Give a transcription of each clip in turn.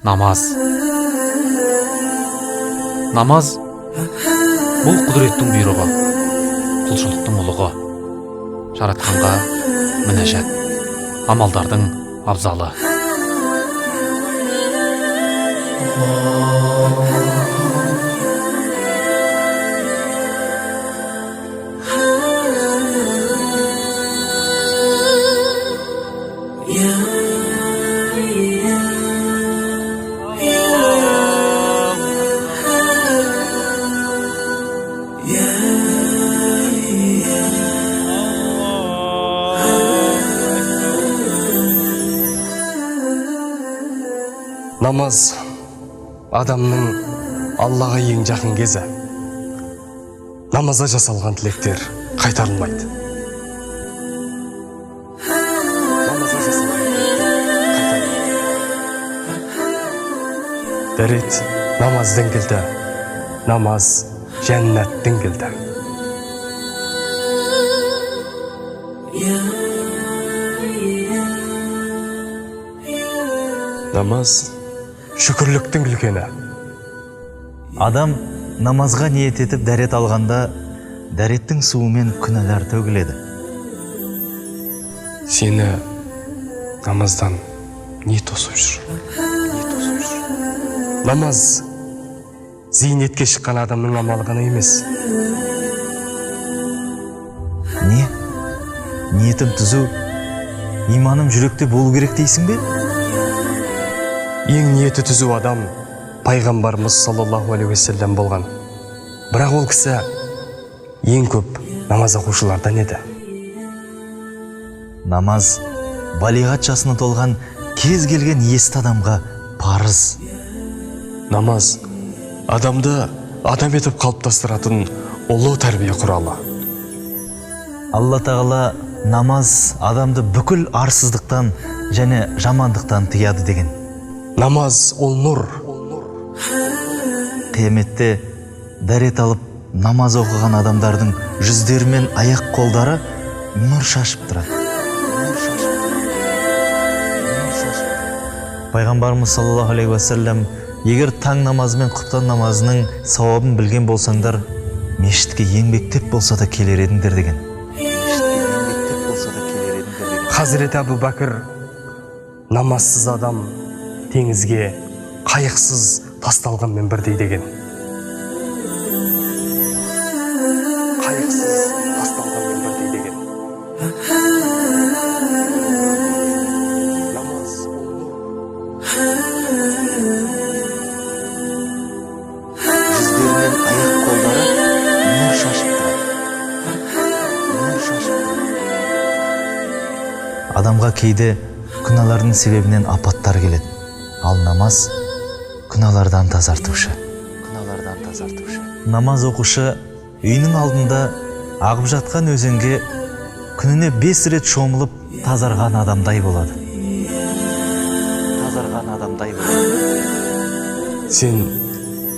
Намаз. Намаз бұл құдіреттің бұйрығы, құлшылықтың ұлығы, жаратқанға мінәжат, амалдардың абзалы. Намаз адамның Аллаға ең жақын кезі. Намазда жасалған тілектер қайтарылмайды. Намазда жасалған тілектер қайтарылмайды. Дәрет намаздың кілті, намаз жәннаттың кілті. Намаз шүкірліктің үлкені. Адам намазға ниет етіп дәрет алғанда, дәреттің суымен күнәлар төгіледі. Сені намаздан не тосып жүр? Не тосып жүр? Намаз зейнетке шыққан адамның амалы ғана емес. Не? Ниетім түзу, иманым жүректе болу керек дейсің бе? Ең ниеті түзу адам пайғамбарымыз саллаллаху алейхи уассалам болған. Бірақ ол кісі ең көп намаз оқушылардан еді. Намаз балиғат жасына толған кез келген есті адамға парыз. Намаз адамды адам етіп қалыптастыратын ұлы тәрбие құралы. Алла тағала намаз адамды бүкіл арсыздықтан және жамандықтан тыяды деген. Намаз ол нұр. Қияметте дәрет алып намаз оқыған адамдардың жүздері мен аяқ қолдары нұр шашып тұрады. Пайғамбарымыз саллаллаху алейхи уассалам, егер таң намазы мен құптан намазының сауабын білген болсаңдар, мешітке еңбектеп болса да келер едіңдер деген. Хазіреті Әбу Бәкір, намазсыз адам теңізге қайықсыз тасталғанмен бірдей деген. Қайықсыз тасталғанмен бірдей деген. Намаз ол нұр. Жүздері мен аяқ қолдары нұр шашып тұрады. Нұр шашып тұрады. Адамға кейде күнәлардың себебінен апаттар келеді. Ал намаз күнәлардан тазартушы. Күнәлардан тазартушы. Намаз оқушы үйінің алдында ағып жатқан өзенге күніне 5 рет шомылып тазарған адамдай болады. Тазарған адамдай болады. Сен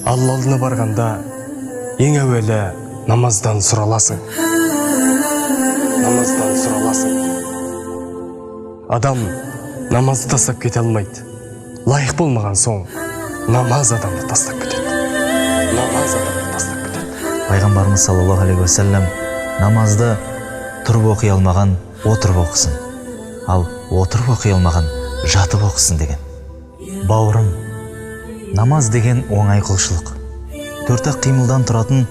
Алла алдына барғанда ең әуелі намаздан сұраласың. Намаздан сұраласың. Адам намазды тастап кете алмайды. Лайық болмаған соң намаз адамды тастап кетеді. Намаз адамды тастап кетеді. Пайғамбарымыз саллаллаху алейхи уассалам намазды тұрып оқи алмаған отырып оқысын, ал отырып оқи алмаған жатып оқысын деген. Бауырым, намаз деген оңай құлшылық. 4-ақ қимылдан тұратын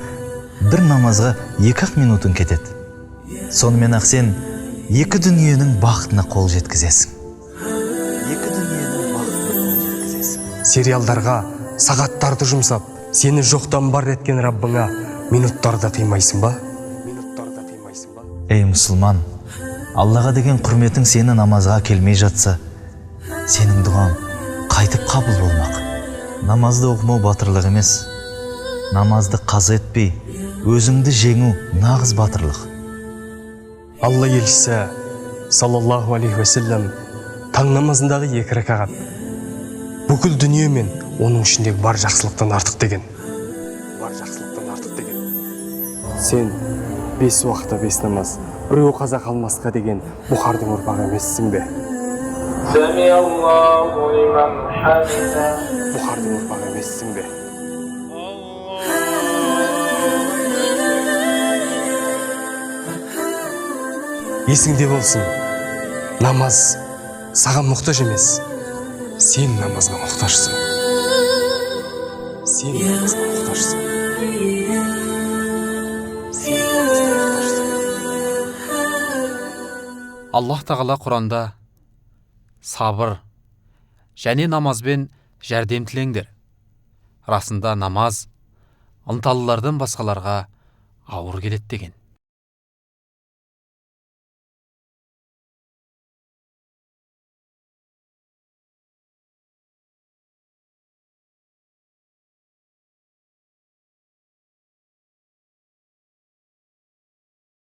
бір намазға 2-ақ минутың кетеді. Сонымен ақ сен екі дүниенің бақытына қол жеткізесің. Екі дүниенің бақытына қол жеткізесің. Сериалдарға сағаттарды жұмсап, сені жоқтан бар еткен Раббыңа минуттарды қимайсың ба? Минуттарды қимайсың ба? Ей мұсылман, Аллаға деген құрметің сені намазға келмей жатса, сенің дұғаң қайтып қабыл болмақ. Намазды оқымау батырлық емес. Намазды қаза етпей, өзіңді жеңу нағыз батырлық. Алла елшісі саллаллаху алейхи уассалам таң намазындағы 2 ракағат бүкіл дүние мен оның ішіндегі бар жақсылықтан артық деген. Бар жақсылықтан артық деген. Сен 5 уақытта 5 намаз, біреу қаза қалмасқа деген Бұхардың ұрпағы емессің бе? سمع الله لمن حمده. Бұхардың ұрпағы емессің бе? Есіңде болсын, намаз саған мұқтаж емес, сен намазға мұқтажсың. Сен намазға мұқтажсың. Сен намазға мұқтажсың. Аллах тағала Құранда: сабыр және намазбен жәрдем тілеңдер. Расында намаз ынталылардан басқаларға ауыр келеді деген.